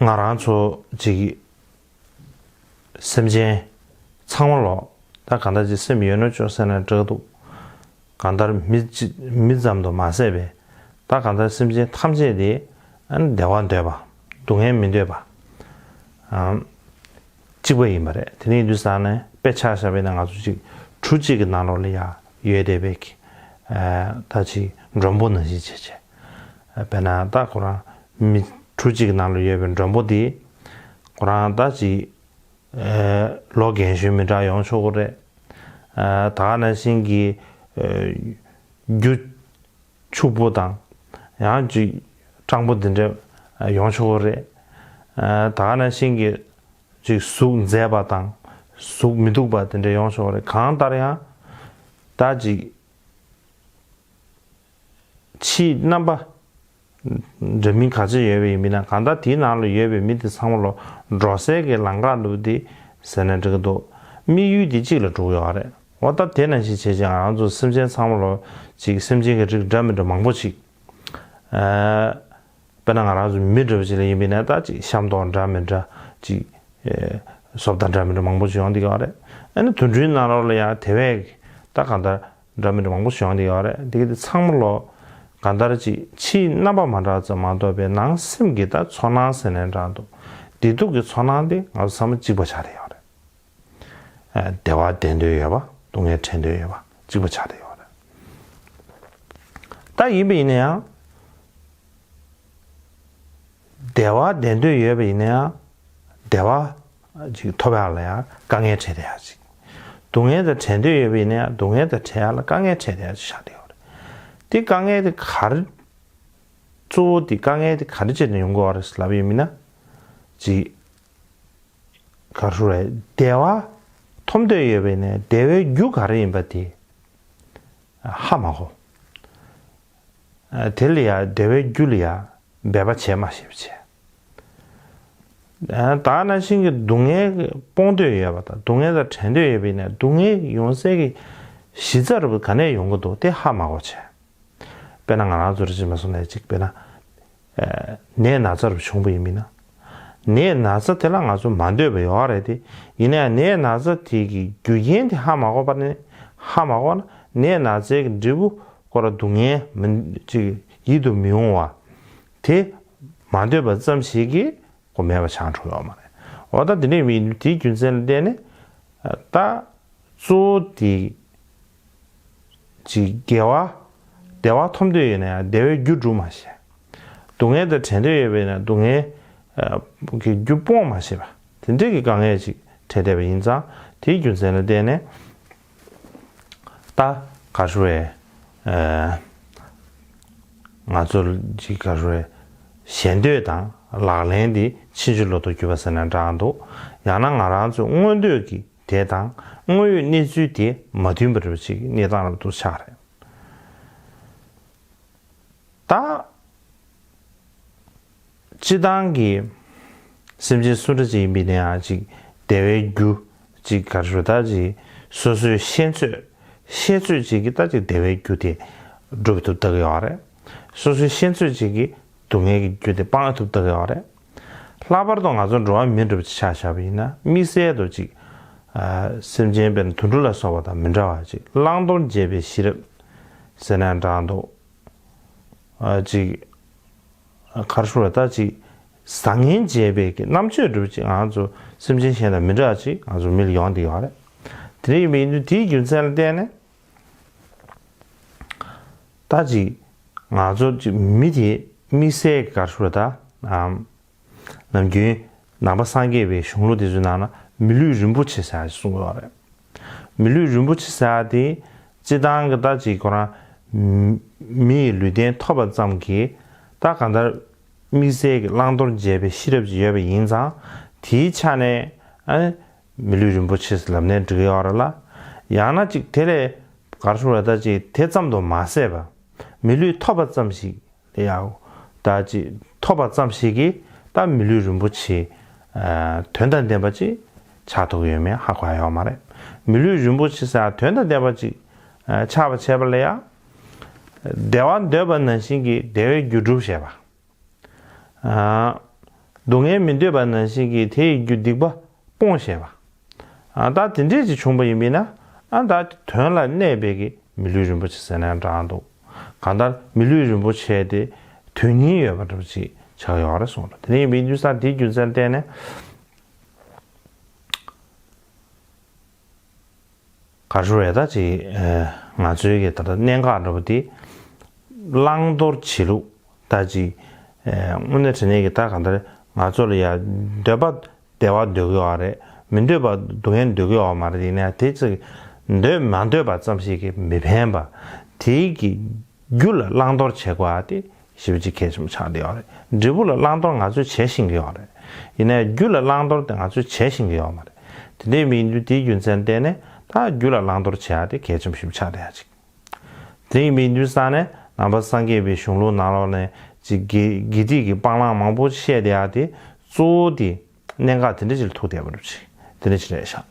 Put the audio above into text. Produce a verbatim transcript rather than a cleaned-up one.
ང་རང་ཚོ་ཅིག་སེམས་ཅན་ཚང་མ་ལོ་ད་གང་ལྟར་ཅིག་སེམས་ཡོད་ན་ཆོག་ཟེར་ན་འགྲིག་འདུག་གང་ལྟར་མི་ཅི་མི་ཙམ་དུ་མ་ཟད་པའི་ད་གང་ལྟར་སེམས་ཅན་ཐམས་ཅད་དེ་ཨ་ནི་བདེ་བ་འདོད་པ། སྡུག་བསྔལ་མི་འདོད་པ། ཨམ། གཅིག་པ་ཡིན་པ་རེད། དེ་ནས་ཡིན་དུས་ཙང་ནས་དཔེ་ཆ་བཞག་པ་ཡིན་ན་ང་ཚོ་ཅིག་གྲུ་གཅིག་གི་ནང་ལོགས་ལ་ཡ་ཡོད་བསྡད་པའི་གི་ཨ་ད་ཅིག་མགྲོན་པོ་ནང་བཞིན་བྱས་བྱས། དཔེར་ན་ད་ཁོ་རང་མི་གྲུ་གཅིག་གི་ནང་ལ་ཡོད་པའི་མགྲོན་པོ་དེ་ཁོ་རང་ད་ཅིག་ཨ་ལོ་རྒན་གཞོན་མི་འདྲ་ཡོང་ཆོག་གི་རེད། ཨ་ད་ག་ནང་བཞིན་གྱི་ཨ་རྒྱུ་ཕྱུག་པོ་དང་ཡང་ཅིག་སྤྲང་པོ་འདི་འདྲ་ཡོང་ཆོག་གི་རེད། ཨ་ད་ག་ནང་བཞིན་གྱི་ཅིག་གཟུགས་མཛེས་པ་དང་གཟུགས་མི་སྡུག་པ་འདི་འདྲ་ཡོང་ཆོག་གི་རེད། གང་ལྟར་ཡང་ད་ཅིག་ཕྱིའི་རྣམ་པ་འདྲ་མིན་ག་ཚོད་ཡོད་པ་ཡིན་མིན་ན་གང་ལྟར་དེའི་ནང་ལ་ཡོད་པའི་མི་དེ་ཚང་མ་ལོ་འགྲོ་སའི་གི་ལམ་ཁ་འདུག་དེ་ཟེར་ན་འགྲིག་གི་འདུག་དམིགས་ཡུལ་དེ་གཅིག་ལ་འགྲོ་གི་ཡོད་རེད། འོ་ད་དེ་ནང་བཞིན་བྱས་ཀྱང་ང་རང་ཚོ་སེམས་ཅན་ཚང་མ་ལོ་ཅིག་སེམས་ཅན་གྱི་རིགས་འདྲ་མི་འདྲ་མང་པོ་ཅིག་ཨ་དཔེར་ན་ང་རང་ཚོ་མི་འདྲ་བ་ཅིག་ལ་ཡིན་པ་ཡིན་ན་ད་ཅིག་ཤ་མདོག་འདྲ་མི་འདྲ་ཅིག་ཨེ་བཟོ་ལྟ་འདྲ་མི་འདྲ་མང་པོ་ཅིག་ཡོང་བསྡད་ཀྱི་ཡོད་རེད། ཨ་ནི་དུད་འགྲོའི་ནང་ལོགས་ལ་ཡང་དེ་བས་ད་གང་ལྟར་འདྲ་མི་འདྲ་མང་པོ་ཞིག་ཡོང་བསྡད་ཀྱི་ཡོད་རེད། དེ་གི་དེ་ཚང་མ་ལོ་གང་ལྟར་ཅིག་ཕྱིའི་རྣམ་པ་མ་འདྲ་ཙམ་མ་གཏོགས་པའི་ནང་སེམས་ཀྱི་ད་ཚོར་སྣང་ཟེར་ནའང་འདྲ་འདུག་བདེ་སྡུག་གི་ཚོར་སྣང་དེ་ང་ཚོ་ཚང་མ་གཅིག་པ་ཆགས་བསྡད་ཡོད་རེད། ཨ་བདེ་བ་བདེ་འདོད་ཡོད་པ། སྡུག་བསྔལ་བྲལ་འདོད་ཡོད་པ་གཅིག་པ་ཆགས་བསྡད་ཡོད་རེད། ད་ཡིན་པ་ཡིན་ན་ཡང་བདེ་བ་བདེ་འདོད་ཡོད་པ་ཡིན་ན་ཡང་བདེ་བ་ཅིག་ཐོབ་ཡག་ལ་ཡང་དཀའ་ངལ་འཕྲད་བསྡད་ཡག་ཅིག་སྡུག་བསྔལ་དང་བྲལ་འདོད་ཡོད་པ་ཡིན་ན་ཡང་སྡུག་བསྔལ་དང་བྲལ་ཡག་ལ་དཀའ་ངལ་འཕྲད་བསྡད་ཡག་ཅིག་ཆགས་བསྡད་ཡོད་རེད། དེ་དཀའ་ངལ་དེ་ག་རེ། གཙོ་བོ་དེ་དཀའ་ངལ་དེ་ག་རེ་བྱས་ནས་ཡོང་གི་ཡོད་རེད་ལབ་ཡིན་མིན་ན། ཅིག་ག་རེ་ཞུ་རེད། བདེ་བ་ཐོབ་འདོད་ཡོད་པ་ཡིན་ན་བདེ་བའི་རྒྱུ་ག་རེ་ཡིན་པ་དེ་ཧ་མ་གོ། དེ་ལ་ཡང་བདེ་བའི་རྒྱུ་ལ་ཡང་འབད་པ་བྱས་མ་ཤེས་པ་བྱས། ད་ནང་བཞིན་གྱི་སྡུག་བསྔལ་སྤོང་འདོད་ཡོད་པ་དང་སྡུག་བསྔལ་དང་བྲལ་འདོད་ཡོད་པ་ཡིན་ན་སྡུག་བསྔལ་ཡོང་སའི་གི་གཞི་རྩ་རུ་ག་ནས་ཡོང་གི་འདུག་དེ་ཧ་མ་གོ་བྱས། དཔེར་ན་ང་རང་ཚོ་རེ་ཅིག་མ་སོང་ནས་ཅིག་དཔེར་ན། ནད་ན་ཚ་རུ་བྱུང་བ་ཡིན་མིན་ན། ནད་ན་ཚ་དེ་ལ་ང་ཚོ་མ་འདོད་པ་ཡོད་རེད་དེ། ཡིན་ན་ཡང་ནད་ན་ཚ་དེ་གི་རྒྱུ་རྐྱེན་དེ་ཧ་མ་གོ་བ་ནི་ཧ་མ་གོ་ན་ནད་ན་ཚའི་གི་འབྲས་བུ་སྐོར་ལ་སྡུག་བསྔལ་མི་ཅིག་ཡིད་དུ་མི་འོང་བ་དེ་མ་འདོད་པ་ཙམ་ཞིག་གིས་ཁོ་མེད་པ་ཆགས་འགྲོ་ཡོད་མ་རེད། འོ་ད་དེ་འདྲ་ཡིན་དུས་དེའི་རྒྱུ་མཚན་ལ་བརྟེན་ནས་ད། གཙོ་བོ་དེ་ཅིག་དགེ་བ་བདེ་བ་ཐོབ་འདོད་ཡོད་ན་ཡང་བདེ་བའི་རྒྱུ་སྒྲུབ་མ་ཤེས། སྡུག་བསྔལ་དང་བྲལ་འདོད་ཡོད་པས་ན་སྡུག་བསྔལ་གྱི་རྒྱུ་སྤོང་མ་ཤེས་པ་དེ་འདྲའི་གི་དཀའ་ངལ་ཅིག་འཕྲད་བསྡད་པ་ཡིན་ཙང་དེའི་རྒྱུ་མཚན་ལ་བརྟེན་ནས་ད་ག་རེ་ཞུ་དགོས་རེད། ང་ཚོ་ཅིག་ག་རེ་ཞུ་དགོས་རེད། ཞེ་འདོད་དང་ལག་ལེན་དེ་ཕྱིན་ཅི་ལོག་ཏུ་གྱུར་པ་ཟེར་ན་འདྲ་འདུག་ཡང་ན་ང་རང་ཚོ་མངོན་འདོད་ཀྱི་དེ་དང་དངོས་ཡོད་གནས་ཚུལ་དེ་མ་མཐུན་པ་འདྲ་བ་ཅིག་གནས་སྟངས་ལ་འདུག་ཆགས་རེད། ད་སྤྱི་བཏང་གི་སེམས་ཅན་སུ་འདྲ་ཅིག་ཡིན་པའི་ནའང་ཅིག་བདེ་བའི་རྒྱུ་ཅིག་ག་རེ་ཞུ་ད་ཅིག་སོ་སོའི་ཤེས་ཚོད་ཤེས་ཚོད་ཅིག་གིས་ད་ཅིག་བདེ་བའི་རྒྱུ་དེ་སྒྲུབ་ཐུབ་ད་གི་ཡོད་རེད། སོ་སོའི་ཤེས་ཚོད་ཅིག་གིས་སྡུག་བསྔལ་གྱི་རྒྱུ་དེ་སྤང་ཐུབ་ད་གི་ཡོད་རེད། ལྷག་པར་དུ་ང་ཚོ་འགྲོ་བ་མི་འདྲ་བ་ཅིག་ཆ་བཞག་པ་ཡིན་ན་དམིགས་བསལ་དུ་ཅིག་ཨ་སེམས་ཅན་དཔེར་ན་དུད་འགྲོ་ལ་སོགས་པ་དང་མི་འདྲ་བ་ཅིག་བླང་དོར་འབྱེད་པའི་ཤེས་རབ་ཟེར་ན་འདྲ་འདུག་ཨ་ཅིག་ག་རེ་ཞུ་རེད་ད་ཅིག་བཟང་ངན་འབྱེད་པའི་གི་རྣམ་དཔྱོད་འདྲ་བ་ཅིག་ང་ཚོ་སེམས་ཅན་གཞན་དང་མི་འདྲ་བ་ཅིག་ང་ཚོ་མི་ལ་ཡོང་བསྡད་ཡོད་རེད། དེ་འདྲ་ཡིན་པ་ཡིན་དུས་དེའི་རྒྱུ་མཚན་ལ་བརྟེན་ནས་ད་ཅིག་ང་ཚོ་ཅིག་མི་དེ་དམིགས་བསལ་གི་ག་རེ་ཞུ་རེད་ད་ཨམ། ནམ་རྒྱུན་ནང་པ་སངས་རྒྱས་པའི་གཞུང་ལུགས་དེ་ཚོའི་ནང་ན་མི་ལུས་རིན་པོ་ཆེ་ཟེར་ཡག་གསུང་གི་ཡོད་རེད། མི་ལུས་རིན་པོ་ཆེ་ཟེར་ཡག་དེ་སྤྱི་བཏང་གི་ད་ཅིག་ཁོ་རང་མི་མི་ཡི་ལུས་རྟེན་ཐོབ་པ་ཙམ་གྱིས་ད་གང་ལྟར་དམིགས་བསལ་གྱི་བླང་དོར་འབྱེད་པའི་ཤེས་རབ་ཅིག་ཡོད་པ་ཡིན་ཙང་དེའི་ཆ་ནས་ཨ་མི་ལུས་རིན་པོ་ཆེ་ཟེར་ལབ་ནའང་འགྲིག་གི་ཡོད་རེད་ལ། ཡང་ན་ཅིག་དེ་ལས་ག་རེ་ཞུ་རེད་ད་ཅིག་དེ་ཙམ་དུ་མ་ཟད་པ་མི་ལུས་ཐོབ་པ་ཙམ་ཞིག་ཡའོ། ད་ཅི་ཐོབ་པ་ཙམ་ཞིག་གིས་ད་མི་ལུས་རིན་པོ་ཆེ་ཨ་དོན་དང་ལྡན་པ་ཅིག་ཆགས་ཐུབ་ཀྱི་ཡོད་མེད་ཧ་གོ་ཡ་ཡོད་མ་རེད། མི་ལུས་རིན་པོ་ཆེ་ཟེར་དོན་དང་ལྡན་པ་ཅིག་ཨ་ཆགས་པ་བྱས་པ་ལ་ཡ། བདེ་བ་འདོད་པ་ནང་བཞིན་གྱི་བདེ་བའི་རྒྱུ་སྒྲུབ་བྱེད་པ། ཨ་ སྡུག་བསྔལ་མི་འདོད་པ་ནང་བཞིན་གྱི་དེ་ཡི་རྒྱུ་སྡིག་པ་སྤོང་ཤེས་པ། ཨ་ད་དེ་འདྲས་ཅིག་བྱུང་བ་ཡིན་པས་ན། ཨ་ད་དོན་ལ་གནས་པའི་གི་མི་ལུས་རིན་པོ་ཆེ་ཟེར་ན་ཡང་འདྲ་འདུག་གང་ལྟར་མི་ལུས་རིན་པོ་ཆེ་དེ་དོན་སྙིང་ཡོད་པ་འདྲ་པོ་ཅིག་ཆགས་ཡོད་རེད་གསུངས་འདུག་དེ་ནས་ཡིན་པའི་དུས་ས་དེའི་རྒྱུ་མཚན་བརྟེན་ནས། ག་རེ་རེད་ད་ཅིག་ང་ཚོའི་གི་ད་ལྟ་གནད་འགག་འདྲ་པོ་དེ་བླང་དོར་བྱེད་ལུགས་ད་ཅིག་དངོས་གནས་དྲང་གནས་ཀྱི་ད་གང་ལྟར་ང་ཚོ་ལ་ཡ་འདོད་པ་བདེ་བ་འདོད་ཀྱི་ཡོད་རེད། མི་འདོད་པ་སྡུག་བསྔལ་འདོད་ཀྱི་ཡོད་མ་རེད། ཡིན་ནའི་དེ་ཅིག་འདོད་མ་འདོད་པ་ཙམ་ཞིག་གིས་མི་ཕན་པ། དེའི་གི་རྒྱུ་ལ་བླང་དོར་བྱེད་དགོས་པ་དེ་ཞེ་པོ་ཅིག་གལ་ཆེན་པོ་ཆགས་བསྡད་ཡོད་རེད། འབྲས་བུ་ལ་བླང་དོར་ང་ཚོས་བྱེད་ཤེས་ཀྱི་ཡོད་རེད། ཡིན་ནའི་རྒྱུ་ལ་བླང་དོར་དེ་ང་ཚོས་བྱེད་ཤེས་ཀྱི་ཡོད་མ་རེད། དེ་འདྲའི་མི་འདུག་དེའི་རྒྱུ་མཚན་བརྟེན་ནས་ད་རྒྱུ་ལ་བླང་དོར་བྱེད་ཡ་དེ་གལ་ཆེན་པོ་ཞིག་ཆགས་བསྡད་ཡ་ཅིག་དེ་ཡིན་པའི་དུས་ས་ནས་ནང་པ་སངས་རྒྱས་པའི་གཞུང་ལུགས་ནང་ལོགས་ནས་ཅིག་དགེ་དགེ་སྡིག་གི་སྤང་བླང་མང་པོ་བཤད་བསྡད་ཡ་དེ་གཙོ་བོ་དེ་གནད་འགག་དེ་འདྲ་ཅིག་ལ་ཐུག་བསྡད་པ་འདྲ་ཅིག་དེ་འདྲ་ཅིག་རེད་ཤག